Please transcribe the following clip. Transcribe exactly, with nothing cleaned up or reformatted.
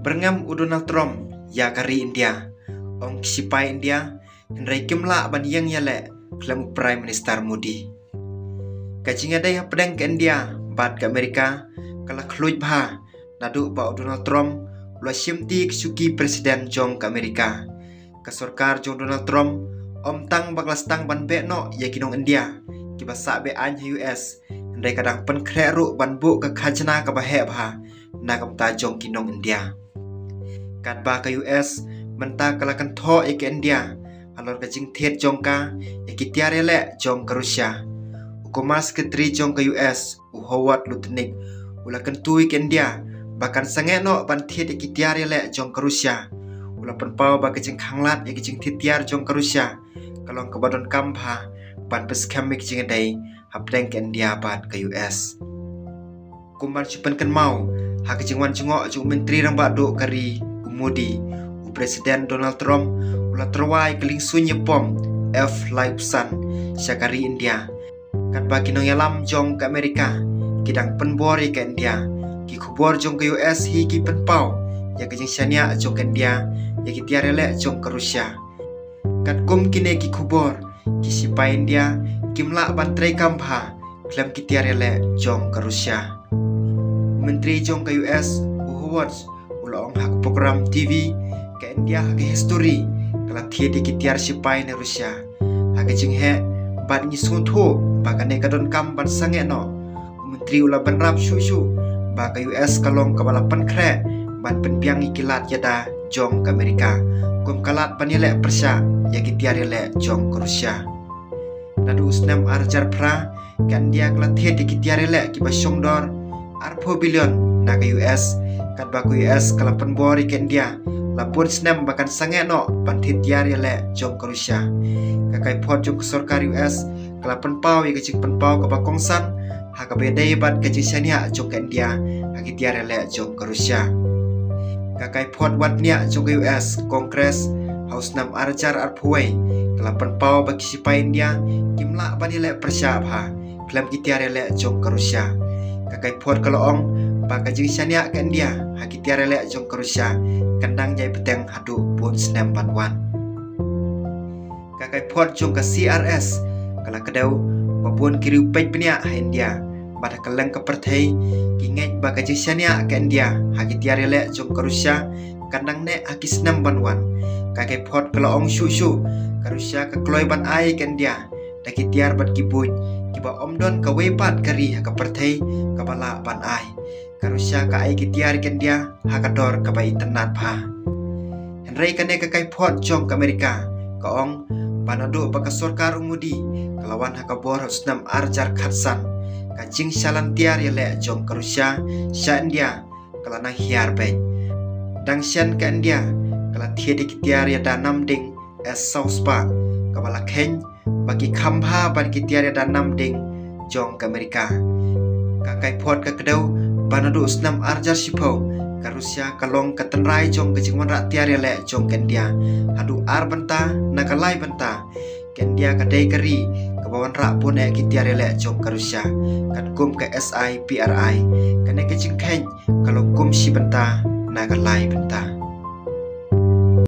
Pyrngem u Donald Trump ïa ka ri India, ong ki sipai India, hynrei kim lah ban ïeng ïaleh khlem u Prime Minister Modi. Ka jingïadei hapdeng ka India bad ka Amerika ka la khluid bha naduh ba u Donald Trump u la shimti ka shuki President jong ka Amerika. Ka sorkar jong Donald Trump ym tang ba ka la sdang ban beh noh ïa ki nong India kiba sah be-aiñ ha U S, hynrei ka dang pynkhreh ruh ban buh ka khajna kaba heh bha na ka bynta jong ki nong India. Katba ka U S mynta ka la kynthoh ïa ka India halor ka jingthied jong ka ïa ki tiar ïaleh jong ka Russia, u Commerce Secretary jong ka U S, u Howard Lutnick, u la kyntu ïa ka India ba kan sangeh noh ban thied ïa ki tiar ïaleh jong ka Russia. U la pynpaw ba ka jingkhanglad ïa ka jingthied tiar jong ka Russia ka long kaba donkam bha ban pynskhem ïa ka jingïadei hapdeng ka India bad ka U S. Kum ban shu pynkynmaw, ha ka jingwan jngoh jong u Myntri Rangbah Duh ka ri, u Modi, u President Donald Trump u la tyrwa ïa ka liengsuiñ ïapom F lai u san sha ka ri India, katba ki nongïalam jong ka Amerika ki dang pynbor ïa ka India. Ki khubor jong ka U S hi ki pynpaw ïa ka jingshaniah jong ka India ïa ki tiar ïaleh jong ka Russia. Katkum kine ki khubor, ki sipai India kim lah ban treikam bha khlem ki tiar ïaleh jong ka Russia. U Myntri jong ka U S, u Howard, u la ong ha ka program T V, ka India ha ka histori ka la thied ïa ki tiar sipai na Russia. Ha ka jingheh bad ngi sngewthuh ba kane ka donkam ban sangeh noh. U Myntri u la bynrap shuh shuh ba ka U S ka long kaba la pynkhreh ban pynbiang ïa ki lad ïada jong ka Amerika kum ka lad ban ïaleh pyrshah ïa ki tiar ïaleh jong ka Russia. Naduh u snem ar hajar phra, ka India ka la thied ïa ki tiar ïaleh kiba shongdor arphew billion na ka U S, katba ka U S ka la pynbor ïa ka India la bun snem ba kan sangeh noh ban thied tiar ïaleh jong ka Russia. Ka kaiphod jong ka sorkar U S ka la pynpaw ïa ka jingpynpaw kaba kongsan ha kaba ïadei bad ka jingshaniah jong ka India ha ki tiar ïaleh jong ka Russia. Ka kaiphod wat bniah jong ka U S, Congress, ha u snem ar hajar arphew wei ka la pynpaw ba ki sipai India kim lah ban ïaleh pyrshah bha khlem ki tiar ïaleh jong ka Russia. Ka kaiphod ka la ong ba ka jingshaniah ka India ha ki tiar ïaleh jong ka Russia kan dang jai bteng haduh bun snem ban wan. Ka kaiphod jong ka C R S ka la kdew ba bun ki riewpeit bniah ha India bad ha kylleng ka pyrthei ki ngeit ba ka jingshaniah ka India ha ki tiar ïaleh jong ka Russia kan dang neh ha ki snem ban wan. Ka kaiphod ka la ong shuh shuh, ka Russia ka kloi ban ai ka India da ki tiar bad ki buit kiba ym don kawei pat ka ri ha ka pyrthei kaba lah ban ai. Ka Russia ka ai ki tiar ïa ka India ha ka dor kaba itynnad bha. Hynrei kane ka kaiphod jong ka Amerika ka ong ba naduh ba ka sorkar u Modi ka la wan ha ka bor ha u snem ar hajar khatsan, ka jingshalan tiar ïaleh jong ka Russia sha India ka la nang hiar beit. Dang shen ka India ka la thied ïa ki tiar ïada nam ding S saw spah kaba la kheiñ ba ki kham bha bad ki tiar ïada nam ding jong ka Amerika. Ka kaiphod ka kdew ba naduh u snem ar hajar shiphew ka Russia ka long ka tynrai jong ka jingwanrah tiar ïaleh jong ka India haduh ar bynta na ka lai bynta. Ka India ka dei ka ri kaba wanrah bun eh ki tiar ïaleh jong ka Russia katkum ka S I P R I. Kane ka jingkheiñ ka long kum shi bynta na ka lai bynta.